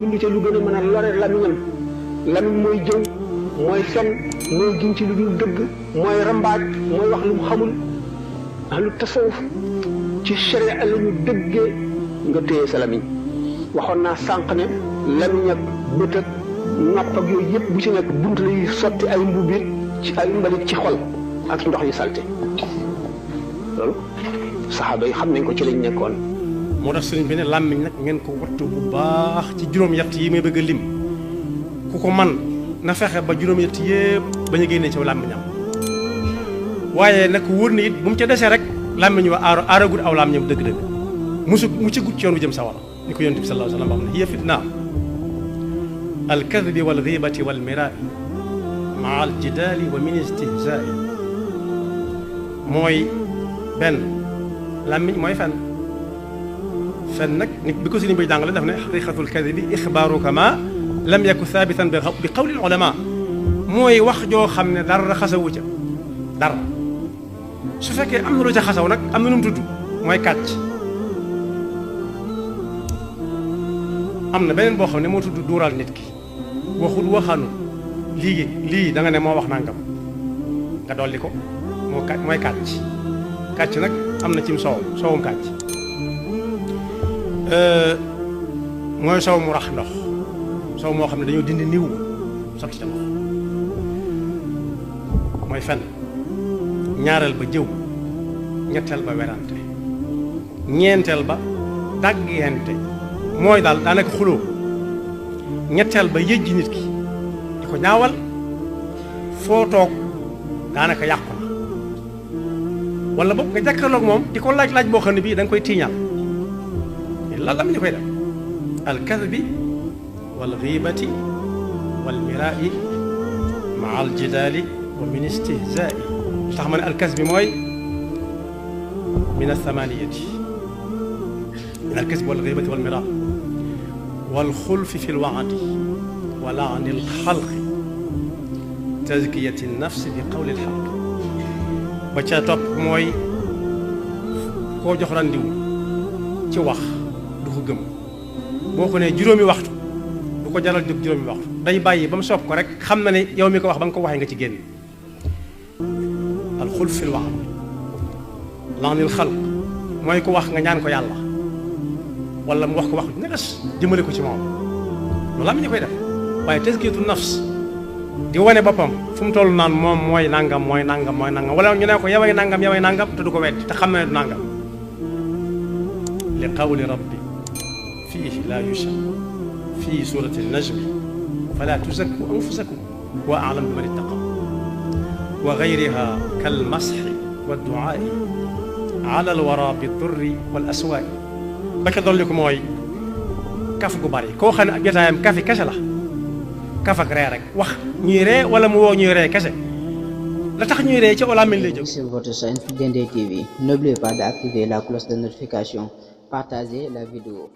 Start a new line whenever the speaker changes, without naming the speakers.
indi ci lu gën a mën a lore lamiñam lamiñ mooy jëw mooy fen mooy giñ ci lu dul dëgg mooy rambaaj mooy wax lu mu xamul ahlu tasawuf ci sharia la ñu dëggee nga téye sa lamiñ waxoon naa sànq ne lamiñ ak bët ak nopp ak yooyu yëpp bu ci nekk bunt lay sotti ay mbubir ci ay mbalit ci xol ak ndox yu salte loolu saxaaba yi xam nañ ko ci lañ nekkoon.
moo tax sëriñ bi ne làmmiñ nag ngeen ko wattu bu baax ci juróom-ñett yi may bëgg a lim ku ko man na fexe ba juróom-ñett yëpp bañ a génnee ci làmmiñam waaye nag wóor na it bu mu ca desee rek làmmiñ wa aaragul aw làmmiñam dëgg-dëgg mu ci gut ci yoon bu jëm sawara ni ko yonent bi sallallahu alayhi wa sallam wax ne hiya fitna al kadbi wal ghibati wal mirai maa al jidaali wa min istihzaai mooy benn làmmiñ mooy fen fen nag nit bi ko sëriñ bi jàngale daf ne xaqiqatul kadibi ixbaaruka ma lam yaku thabitan bi qawlil ulama mooy wax joo xam ne dara xasawu ca dara su fekkee am na lu ca xasaw nag am na nu mu tudd mooy kàcc am na beneen boo xam ne moo tudd duural nit ki waxul waxaanu lii da nga ne moo wax nangam nga dolli ko mooy kàcc kàcc nag am na cim soowum kàcc mooy sow mu rax ndox sow moo xam ne dañoo dindi niw sotti ca ndox mooy fen ñaareel ba jëw ñetteel ba werante ñeenteel ba daggente mooy daal daanaka xuloo ñetteel ba yëjji nit ki di ko ñaawal foo toog daanaka yàqu na wala boog nga jàkkaarloog moom di ko laaj boo xam ne bii da nga koy tiiñal lan la ñu koy def al kadbi wal ghibati wal mirai maa al jidaali wa min istihzaai tax ma ne al kasbi mooy min athamaniyati min al kasbi wal ghibati wal mirai wal xulfi fi lwaadi wa laani al xalqi tazkiyati nafsi bi qawli al xaq ba ca topp mooy koo jox randiwu ci wax du ko gëm boo ko nee juróomi waxtu du ko jaral jóg juróomi waxtu day bàyyi ba mu soob ko rek xam na ne yow mi ko wax ba nga ko waxee nga ci génn alxulf fil wax laanil xalq mooy ko wax nga ñaan ko yàlla wala mu wax ko wax neges jëmale ko ci moom loolu am ñu koy def waaye tazkiyatu nafs di wane boppam fu mu toll naan moom mooy nangam wala ñu ne ko yaway nangam te du ko weddi te xam na ne du nangam li qawli rabbi fiihi laa yushak fii suurati najmi falaa tuzakku anfusakum wa a'lamu biman ittaqa wa gayriha kal masxi wa duaai ala alwara bi durri wal aswaai ba ca dolli ko mooy kaf gu bari koo xam ne ak jotaayam kafi kese la kaf ak ree rek wax ñuy ree wala mu woo ñuy ree kese la tax ñuy ree ci olaamin lay jóg.
Sur votre chaîne Diendé TV, n'oubliez pas d'activer la cloche de notification. Partagez la vidéo.